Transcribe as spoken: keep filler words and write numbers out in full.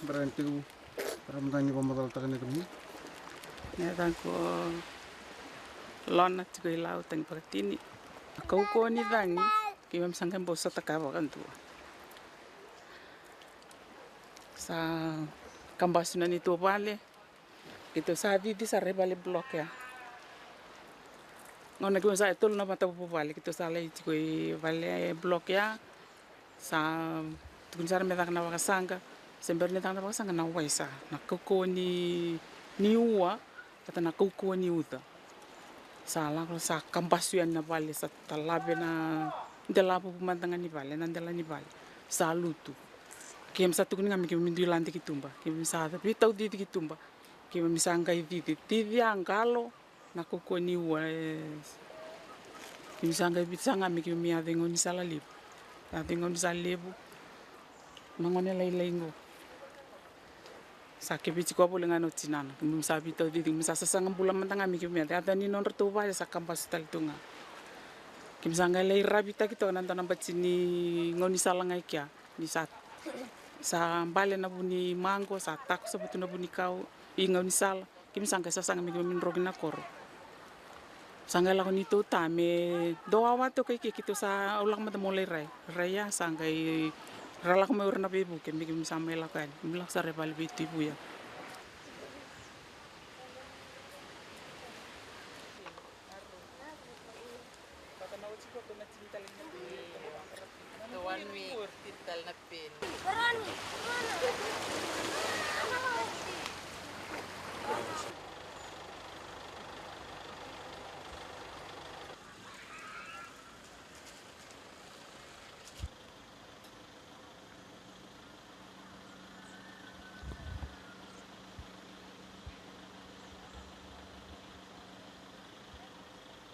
Brian Teku, Ramadan ni vamacalataka na kemuni. Na yacaqu o Lona tiko i Lau, tagi vakatini. Na kaukauwa ni cagi, keimami sa qai bau sotaka vakadua. Sa kabasu na neitou vale. Keitou sa cici sara i vale block ya. Gauna keimami sa e tolu na matavuvale, keitou sa lai tiko i vale block ya. Sa tukuni sara me caka na vakasaqa. Se bera ni caka na vakasaqa, na wai sa, na kaukauwa ni, ni ua, vata na kaukauwa ni uca. Sa lako, sa kabasu yani na vale, sa talave na dela vuvu mada ga ni vale, na dela ni vale. Sa lutu. Keimami sa tukuni ga me keimami dui lade ki tuba. Keimami sa veitaucici ki tuba. Keimami sa qai cici, cici a qalo, na kaukauwa ni ua, e. Keimami sa qai viti sa ga me keimami yaco i gaunisala levu. Yaco i gaunisala levu. Na gone lailai qo. Sa kevi tiko a voli ga na tinana. Keimami sa veitaucici, keimami sa sasaga bula mada ga me keimami yaco. Yaco ni nodratou vale sa kabasu tale tu ga. Keimami sa qai lai ravitaki toka na dua na bati ni gaunisala ga i kea. Ni sa, sa bale na vu ni maqo, sa takoso tu na vu ni kau i gaunisala. Keimami sa qai sasaga me keimami droki na koro. Sa qai lako neitou ta me dou wawa toka i ke, keitou sa, au lako mada meu lai rai. Rai ya sa qai ra lako mai o ira na veivuke me keimami sa mai lako yani. Keimami lako sara i vale vei Tivu ya. The one week, tini tale na peni.